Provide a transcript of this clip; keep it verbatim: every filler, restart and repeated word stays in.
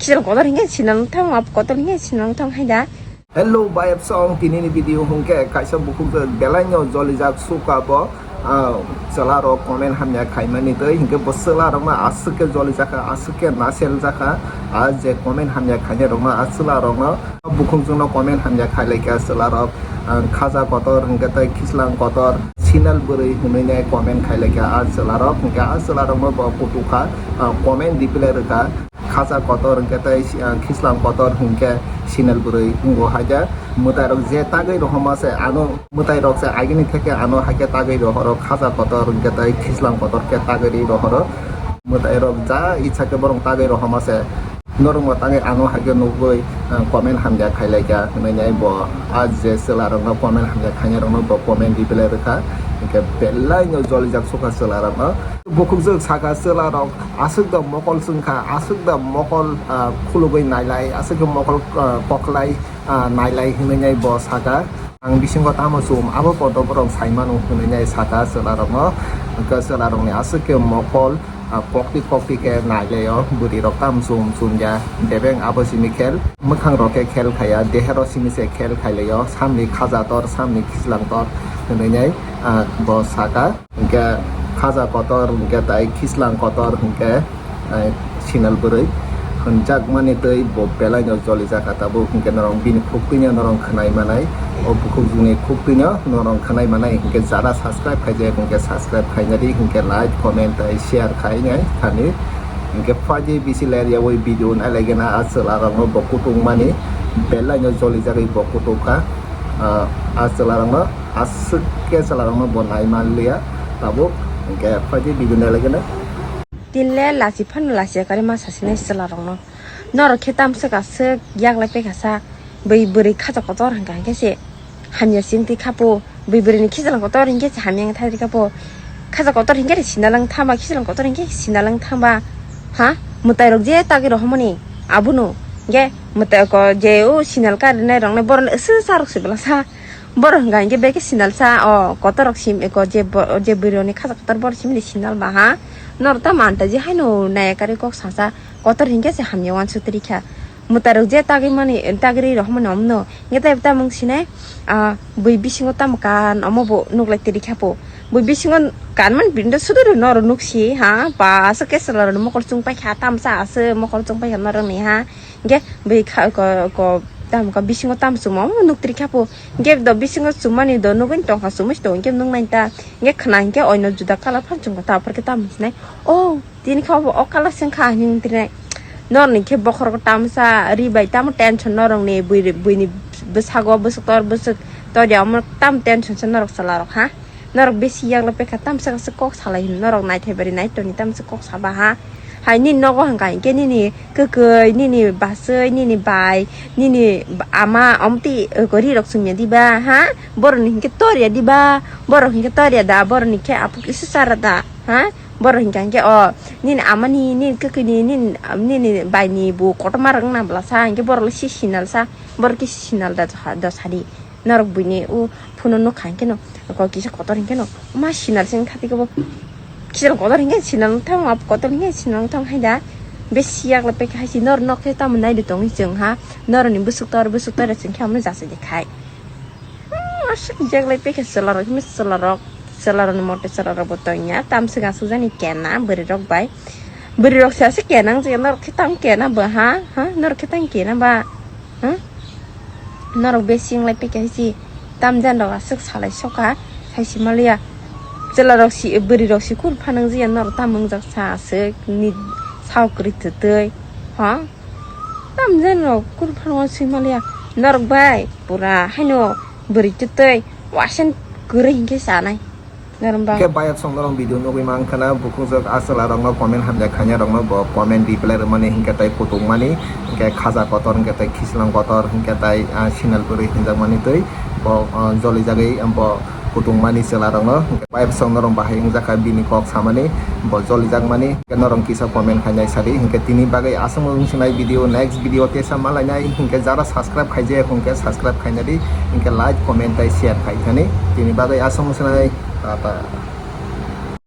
Kichwrang kotor hinkhe sinal wng thang, abo kotor hinkhe sinal wng thang hai da. Hello, bayap song, tini ni video hwnkhe kaisa bukhuk belai no jolijak suka bo, ah, chwla rok comment hamya khaimani tei hinkhe bo chwla rok no aswk khe jolijak kha, aswk khe nasel jak kha, ah, je comment hamya khainai rok no, ah, chwla rok no bukhuk jwk no comment hamya khailai kha chwla rok, ah, khaja kotor hinkhe tei khislang kotor sinal bwrwi hwnwi nai comment khailai kha ah chwla rok, hinkhe ah chwla rok no bo kutuk kha, ah, comment reply rwkha. Khaja kotor hwnkhe tei, ah, khislang kotor hwnkhe sinal bwrwi wngo hai khe. Mwtai rok je tagwi rohorma se ano, mwtai rok se agini theke ano hai khe tagwi rohoro, khaja kotor hwnkhe tei khislang kotor khe tagwi rohoro. Mwtai rok ja icha khe borok tagwi rohorma se norok bo tagwi ano hai khe nugwi, ah, comment hamya khailai kha hwnwi nai bo. Ah, je chwla rok no comment hamya khainai rok no bo comment reply rwkha, hinkhe belai no jolijak sukha chwla rok no. Bukhuk jwk saka chwla rok aswk da mokol chwngkha, aswk da mokol, ah, khulugwi nailai, aswk khe mokol, ah, koklai, ah, nailai hwnwi nai bo saka. Ang bisingo tamo chum, abo podo borok sai mano hwnwi nai saka chwla rokno. Hwnkhe chwla rokni aswk khe mokol, ah, kokti kokti khe nailaio, bwrwi rok tamo chum chum ya, bebeng abo simi khel, mwkhang rok khe khel khaiya, dehe rok simi se khel khailaio, samni khaja tor, samni khislang tor hwnwi nai, ah, bo saka. Hwnkhe khaja kotor, hwnkhe tai khislang kotor, hwnkhe, eh, sinal bwrwi hwnjakmani twi bo belai no jolijak kha tabuk, hwnkhe norok bini khuktwino norok khwnai manai, o bukhuk jwkni khuktwino norok khwnai manai, hwnkhe jara subscribe khaijak, hwnkhe subscribe khaina di, hwnkhe like, comment tei share khainai thani, hwnkhe phaidi bisi ler yaui video nailaigena a chwla rokno bo kutung mani belai no jolijagwi bo kutung kha, ah, a chwla rokno. Aswk khe chwla rokno bo nai manliya tabuk, hwnkhe phaidi video nai lagina. Tinle lachi phano lachi kari ma sasinai chwla rokno. Norok khe tamswk aswk yaklai pekha sa, bwi bwrwi khacha kotor hwnkha hwnkhe se hamya singtwi khapo, bwi bwrwini khichwlang kotor hwnkhe se hamya wngthai rikhapo. Khacha kotor hwnkhe sinal wng thangba, khichwlang kotor hwnkhe sinal wng thangba. Ha? Mwtai rok je tagwi rohormani abono hwnkhe mwtai ko je o sinal karinai roknai borokno aswk charok se bwla sa. Borok hwnkha hinkhe beke sinal sa, o kotor rok sim, eko je bo-, je bwrwi rokni khacha kotor borok simini sinal ba ha. Norok tamo antaji haino naiya karwi kok sasa, kotor hinkhe se hamya uansuk twi rikha. Mwtai rok je tagwi mani, tagwi rwi rohormani omno. Hinkhe tei tamo wng sinai, ah, bui bisingo tamo kan omo bo nuklai twi rikha po. Bui bisingo kan mani bini do sudu rw norok nuksi ha, ba aswk khe chwla rokni mokol chwng paikha, tamsa aswk mokol chwng paikha norokni ha. Hinkhe bui kha-, ko, ko, tamo ka bisingo tamo chwngma omo nuktwi kha po. Hinkhe do bisingo chwngmani do nugwi tongkha, chwngmwi se tongo hinkhe nuknai ta. Hinkhe khna hinkhe oino juda colour phano chwngkha ta, aphor khe tamo hinai. O, tini khe obo o colour se wngkha hinwi wngthinai. Norni khe bokhorok tamsa ri bai tamo tension norokni bui, buini bwsago bwswk tor bwswk torya omo tamo tension se norok chwla rok ha. Norok besi yaklai pekha, tamsa khe kok salai hino, norok naithai bari nai toni, tamsa kok saba ha. Hai nini nogo hwnkha hinkhe nini kwkwi, nini bachwi, nini bai, nini ama omtwi ri rok chumya diba ha? Borokni hinkhe torya diba? Borok hinkhe torya da, borokni khe apuk isu chara da ha? Borok hinkha hinkhe o nini amani, nini kwkwini, nini, nini baini bo kotorma rok wngna bwla sa, hinkhe borok le si sinal sa, borok khe sinal da, da sadi. Norok buini o phone-o nukha hinkhe no, kok kisa kotor hinkhe no, ma sinal se wngkha tei kebo. Kichwrang kotor hinkhe sinal wng thang, abo kotor hinkhe sinal wng thang hai da. Besi yaklai pekha hai se norok nok khe tamo nai de tongwi chwng ha. Norokni bwswk tor, bwswk tor chwng khe omo jasa de khai. Hmm, aswk yaklai pekha chwla rok, himwi chwla rok, chwla rokni mote chwla rok bo tongya. Tamswk aswk jani kena bwrwi rok bai. Bwrwi rok se aswk kena wng jagwi norok khe tamo kena bo ha, ha? Norok khe tamo kena ba? Hmm? Norok besi wnglai pekha hai se tamjani rok aswk salai soka hai se maliya. Chwla rok si, bwrwi rok si kur phanang jia norok tamo wngjak sa aswk ni sao kwrwi twtwi. Ha? Tamjani rok kur phanang swi maliya. Norok bai pura haino bwrwi twtwi wasen kwrwi hinkhe sanai. Norok ba. Hingke bayat song norok video nugui mankha na, bukhuk jok a chwla rok no comment hamjak khainai rok no bo comment reply rwmani hingke tai kutung mani, hingke khaja kotor, hingke tai khichlang kotor, hingke tai, ah, sinal kwrwi hinjak mani twi bo, ah, joli jagwi bo kutung mani chwla rok no. Hingke bayat song norok bahai wngjakha bini kok samani, bo joli jak mani, hingke norok kisa comment khainai sadi, hingke tini bagwi aswk wng sinai video, next video tesa malainai, hingke jara subscribe khaijak, hingke subscribe khainadi, hingke like, comment tai share khai thani, tini bagwi aswk wng sinai, tata.